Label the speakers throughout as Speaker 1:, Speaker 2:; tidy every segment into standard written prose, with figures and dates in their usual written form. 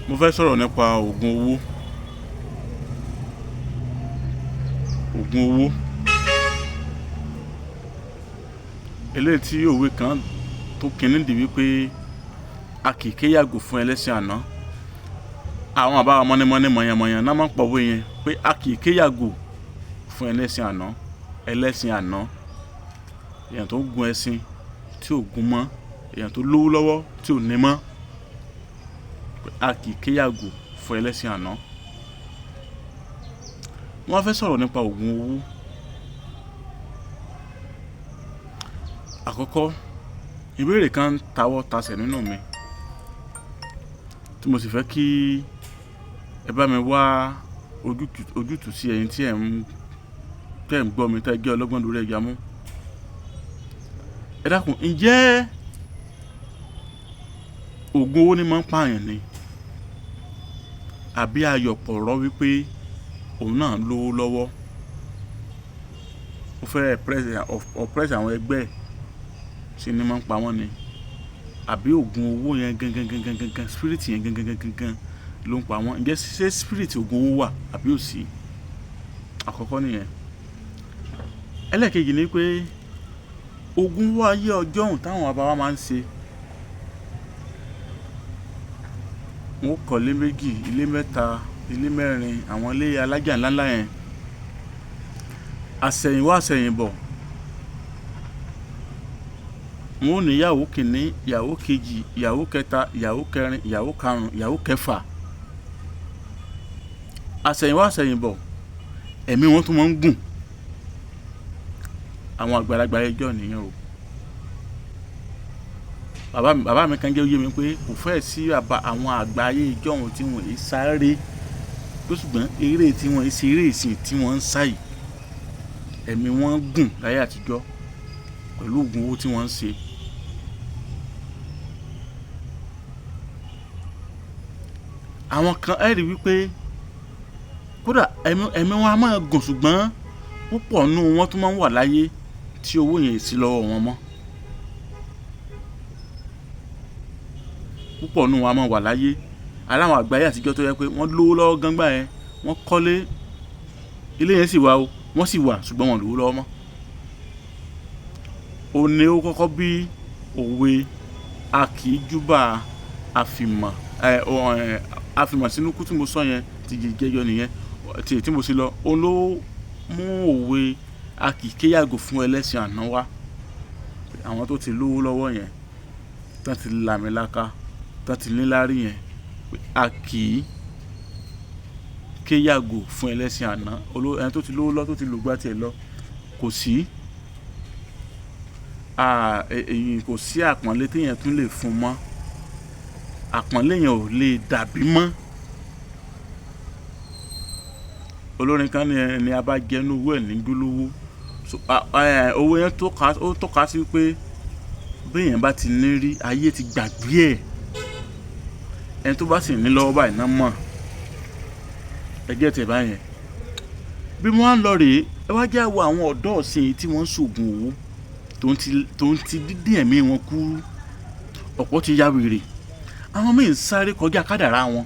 Speaker 1: Mo fẹ́ sọ̀rọ̀ nípa òògùn owó. Òògùn owó. Eléyìí tí òwe kan tó kíní dì wípé a kì í ké yàgò fún ẹlẹ́sìn àná. Àwọn bàbá wa mọ́nímọ́ní mọ̀yànmọ̀yàn náà máa ń pọ̀wé yẹn pé a kì í ké yàgò fún ẹlẹ́sìn àná. Ẹlẹ́sìn àná. Èèyàn tó gun ẹṣin tí ò gun mọ́, èèyàn tó lówó lọ́wọ́ tí ò ní mọ́. A kì í ké yàgò fún ẹlẹ́sìn àná. Wọ́n fẹ́ sọ̀rọ̀ nípa òògùn owó. Àkọ́kọ́, ìbéèrè kan ń tawọ́ tasẹ̀ nínú mi tí mo sì fẹ́ kí ẹ bá mi wá ojútùú sí ẹ̀yin tí ẹ̀ ń, tí ẹ̀ ń gbọ́ mi tí ẹ jẹ́ ọlọ́gbọ́n lórí ẹja mú. Ẹ dákun, ǹjẹ́ òògùn owó ni máa ń pààyàn ni? Àbí ayọ̀pọ̀ rọ́ wípé òun náà lówó lọ́wọ́? Ó fẹ́ oppress àwọn ẹgbẹ́ ẹ̀, ṣé ni máa ń pa wọ́n ni? Àbí òògùn owó yẹn gangan gangan gangan, spirit yẹn gangan gangan gangan ló ń pa wọ́n? Ǹjẹ́ ṣé spirit òògùn owó wà àbí ò sí? Àkọ́kọ́ nìyẹn. Ẹlẹ́ẹ̀kejì ni pé òògùn owó ayé ọjọ́ òun táwọn bàbá wa máa ń ṣe. Wọ́n ó kọ́lé méjì, ilé mẹ́ta, ilé mẹ́rin, àwọn ilé alájà ńlá ńlá yẹn. Àsẹ̀yìnwá àsẹ̀yìnbọ̀. Wọ́n ó ní ìyàwó kìíní, ìyàwó kejì, ìyàwó kẹta, ìyàwó kẹrin, ìyàwó karùn-ún, ìyàwó kẹfà. Àsẹ̀yìnwá àsẹ̀yìnbọ̀, ẹ̀mí wọn tún máa ń gùn. Àwọn àgbàlagbà ẹjọ́ nìyẹn o. Bàbá mi kan jẹ́ ó yé mi pé kò fẹ́ sí àbá àwọn àgbà ayé ìjọ òun tí wọ́n yìí sáré. Tó ṣùgbọ́n eré tí wọ́n ṣe eré ìsìn tí wọ́n ń sá yìí, ẹ̀mí wọn gùn láyé àtijọ́ pẹ̀lú òògùn owó tí wọ́n ń ṣe. Àwọn kan ẹ rí wípé kódà ẹ̀mí wọn a máa gùn ṣùgbọ́n púpọ̀ nínú wọn tún máa ń wà láyé tí owó yẹn sì lọ́wọ́ wọn mọ́. Púpọ̀ nínú wọn a máa wà láyé. Aláwọn àgbà ayé àtijọ́ tó jẹ́ pé wọ́n lówó lọ́wọ́ gan gbà yẹn, wọ́n kọ́lé, ilé yẹn sì wà o, wọ́n sì wà ṣùgbọ́n wọn ò lówó lọ́wọ́ mọ́. Ó ní ó kọ́kọ́ bí òwe a kì í júbà àfìmọ̀, àfìmọ̀ sínú kú tí mo sọ yẹn ti jẹjọ nìyẹn, tí mo sì lọ. Òun ló mú òwe a kì í ké yàgò fún ẹlẹ́sìn àná wá. Àwọn tó ti lówó lọ́wọ́ yẹn, tán ti làmìlaka, tán ti níláárí yẹn, a kì í ké yàgò fún ẹlẹ́sìn àná. Ẹni tó ti lówó lọ́, tó ti lògbà tí ẹ lọ, kò sí, èyí kò sí àpọ́nlé tí èèyàn tún lè fún mọ́. Àpọ́nlé yẹn ò lè dàbí mọ́. Olórin kan ní ẹni a bá jẹ inú owó ẹ̀ ní gbólówó. So, owó yẹn ó tọ́ka sí pé bí èèyàn bá ti ní rí, ayé ti gbàgbé ẹ̀. Ẹni tó bá sì ní lọ́wọ́ báyìí náà mọ̀. Ẹ get ẹ̀ báyẹn. Bí mo wá ń lọ rèé, ẹ wá jẹ́ wo àwọn ọ̀dọ́ ìsìn tí wọ́n ń ṣògùn owó tó ń ti dídín ẹ̀mí wọn kúrú. Ọ̀pọ̀ ti ya wèrè. Àwọn mìíràn ń sáré kọjá kádàrá wọn.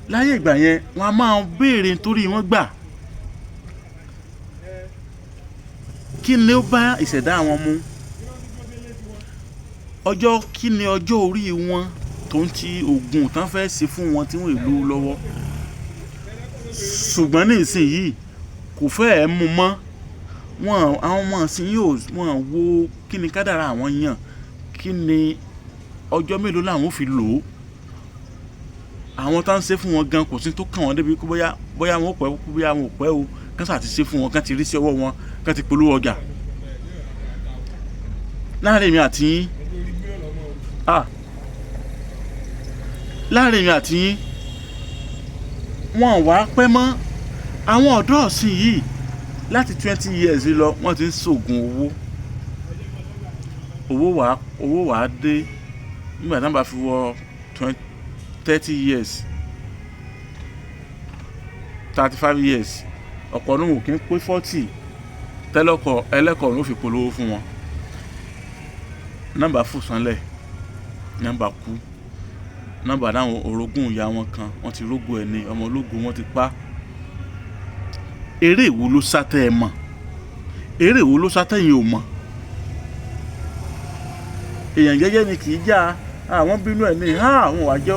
Speaker 1: Láyé ìgbà yẹn, wọ́n á máa béèrè nítorí wọ́n gbà. Kí ni ó bá ìṣẹ̀dá wọn mu? Ọjọ́ kí ni ọjọ́ orí wọn tó ń ti òògùn tán fẹ́ ṣe fún wọn tí wọ́n ò lówó lọ́wọ́? Ṣùgbọ́n ní ìsìn yìí kò fẹ́ ẹ mú mọ́. Wọ́n, àwọn ọmọ ìsìn yìí ò, wọ́n wo kí ni kádàrá àwọn yàn, kí ni ọjọ́ mélòó làwọn ó fi lò ó. Àwọn tó ń ṣe fún wọn gan kò sí tó kàn wọ́n débi pé bóyá wọn ò pẹ́, bóyá wọn ò pẹ́ o. Kán ṣà ti ṣe fún wọn, kán ti rí sí ọwọ́ wọn, kán ti polówó ọjà. Láàárín èmi àti yín, láàárín èmi àti yín, wọn ò wá pẹ́ mọ́. Àwọn ọ̀dọ́ ìsìn yìí láti 20 years lọ wọ́n ti ń ṣògùn owó. Owó wà dé nígbà tí wọ́n bá fi wọ 30 years, 35 years, ọ̀pọ̀ nínú wọn kì í pé 40 tẹ́lọ̀kọ̀ ẹlẹ́kọ̀ọ́ ló fi polówó fún wọn. Nọ́mbà fò sánlẹ̀, nọ́mbà kú. Nọ́mbà dáhùn orogún ìyá wọn kan, wọ́n ti rógo ẹ̀ ní ọmọ ológo, wọ́n ti pa. Eré ìwo ló sá tẹ́ ẹ mọ̀? Eré ìwo ló sá tẹ́yìn ò mọ̀? Èèyàn jẹ́jẹ́ ni kì í já, àwọn bínú ẹ̀ ní, àwọn wà jẹ́,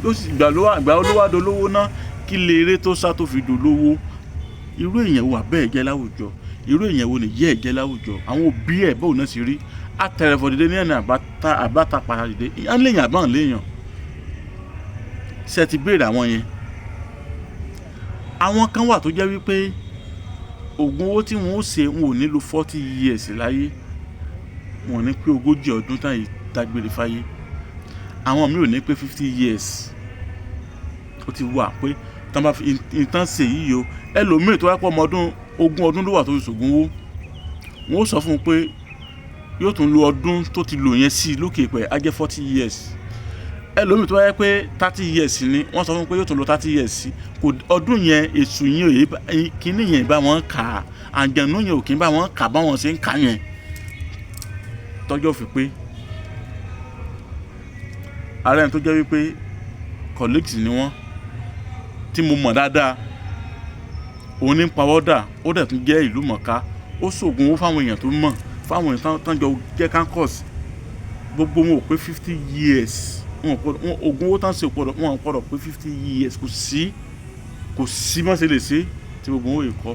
Speaker 1: ó sì gbà ló wà, gbà ó ló wá dolówó ná. Kí lè eré tó sá tó fi dolówó? Irú èèyàn wo àbẹ́ ẹ̀ jẹ́ láwùjọ? Irú èèyàn wo nìyẹ́ ẹ̀ jẹ́ láwùjọ? Àwọn òbí ẹ̀ báwo náà sì rí? Atẹ̀rẹ̀fọ̀ dìde ní ẹ̀nà àbáta padà dìde. Ìyá ń léèyàn àbá ń léèyàn. Ṣé ẹ ti béèrè àwọn yẹn? Àwọn kan wà tó jẹ́ wípé ògùn owó tí wọ́n ó ṣe, wọn ò ní lo 40 years láyé. Wọn ò ní pé 40 ọdún tán yìí dágbére fáyé. Àwọn mi ò ní pé 50 years. Ó ti wà pé tán bá fi ìtàn ṣe yìí o. Ẹlòmíì tó wá pọ̀ ọmọ ọdún 20 ọdún ló wà tó fi ṣògùn owó. Wọ́n ó sọ fún un pé yóò tún lo ọdún tó ti lò yẹn sí lókè pẹ̀, á jẹ́ 40 years. Ẹlòmíì tó wá yẹ pé 30 years ni, wọ́n sọ fún un pé yóò tún lo 30 years sí. Kò ọdún yẹn, èṣù yẹn ò yé bá, kíní yẹn bá wọn kà á, àǹjẹ̀nú yẹn ò kí ń bá wọn kà bá wọn ṣe ń kà yẹn. Tọ́jọ́ fi pé ara ẹni tó jẹ́ wípé colleagues ni wọ́n tí mo mọ̀ dáadáa, òun ní pawọ́dà, ó dẹ̀ tún jẹ́ ìlú mọ̀ká, ó ṣògùn owó fáwọn èèyàn tó mọ̀, fáwọn èèyàn tán jọ jẹ́ campus. Gbogbo wọn ò pé 50 years. Wọn ò gbọdọ̀, wọn, ògùn owó tán ṣe ò gbọdọ̀, wọn ò gbọdọ̀ pé 50 years. Kò sí, kò sí bọ́n ṣe lè ṣe tí gbogbo wọn ò kọ́,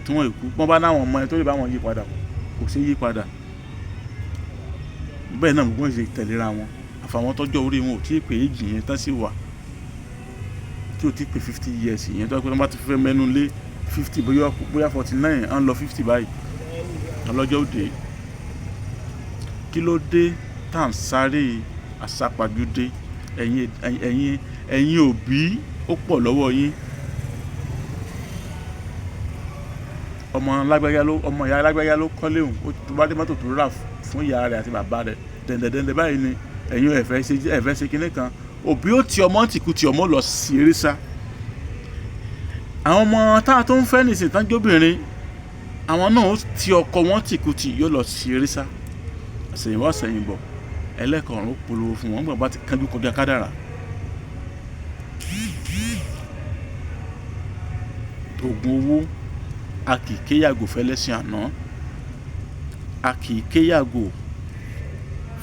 Speaker 1: tí wọ́n kú. Bọ́n bá náwọn ọmọ ẹni tó lè bá wọn yí padà, kò ṣe yí padà. Bẹ́ẹ̀ náà gbogbo wọn ṣe tẹ̀léra wọn. Àfàwọn tọ́jọ́ orí wọn ò tí ì pé èjì yẹn tán sì wà, tí ò tí ì pé 50 years yẹn. Tó jẹ́ pé wọ́n bá ti fẹ́ mẹ́nu lé 50, bóyá 49, à ń lọ 50 báyìí. Ọlọ́jọ́ òde. Kí ló dé tá à ń sáré àsápajúdé? Ẹ̀yin òbí ó pọ̀ lọ́wọ́ yín. Ọmọ lágbájá ló, ọmọ ìyá lágbájá ló kọ́lé òun. Ó tó bá dé mọ́tò tó rà fún ìyá rẹ̀ àti bàbá rẹ̀. Dẹ̀ndẹ̀dẹ̀ndẹ̀ báyìí ni ẹ̀yin ẹ fẹ́ ṣe, ẹ fẹ́ ṣe kíní kan. Òbí ó ti ọmọ tìkú ti ọmọ lọ sí eré sá. Àwọn ọmọ tá a tó ń fẹ́ nìsín tán jóbìnrin, àwọn náà ó ti ọkọ wọn tìkú tì yóò lọ sí eré sá. Àṣẹ̀yìnwá àṣẹ̀yìnbọ̀, ẹlẹ́kọ̀ọ́rùn ó polówó fún wọn nígbà bá ti kánjú kọjá kádàrá. Ògùn owó, a kì í kéyàgò fún ẹlẹ́sìn àná. A kì í kéyàgò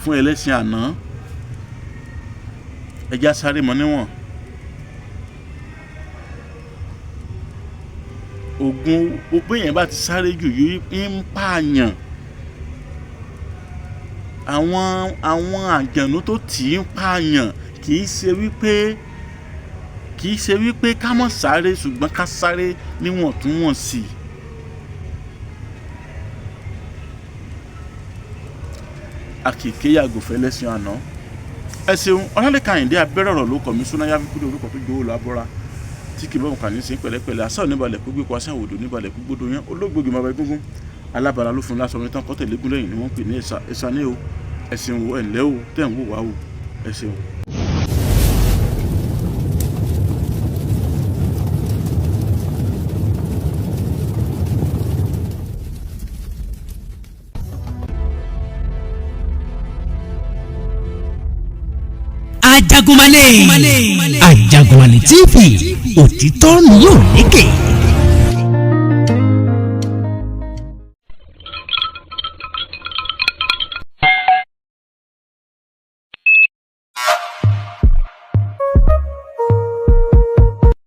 Speaker 1: fún ẹlẹ́sìn àná. Ẹ já sáré mọ́ níwọ̀n. Ògùn owó, bí èèyàn bá ti sáré jù yóò ń pààyàn. Àwọn àjànú tó tì í ń pààyàn kì í ṣe wípé ká má sáré, ṣùgbọ́n ká sáré níwọ̀ntúnwọ̀nsì. A kì í kéyàgò fún ẹlẹ́sìn àná. Ẹ ṣeun. Ọlálékan Àyìndé abẹ́rẹ́ ọ̀rọ̀ ló kọ̀ mí, Súná Yáfíkúdé orúkọ tó gbowó lọ abọ́ra tí kì í bá wọn kà ní sí pẹ̀lẹ́pẹ̀lẹ́. Àṣà oníbalẹ̀ kó gbé kó aṣá òdò oníbalẹ̀ kó gbódò yẹn. Olóògbé máa bá egúngún. Alábàárà ló fún lásán orin tán kọ́ tẹ̀lé gún lẹ́yìn ni wọ́n ń pè ní ẹ̀sà. Ẹ̀sà ní o. Ẹ ṣeun o, ẹ̀ ǹlẹ́ o, tẹ̀ ń wò wá o. Ẹ ṣeun.
Speaker 2: Ajagunmalè. Ajagunmalè TV, òtítọ́ ni yóò lékè.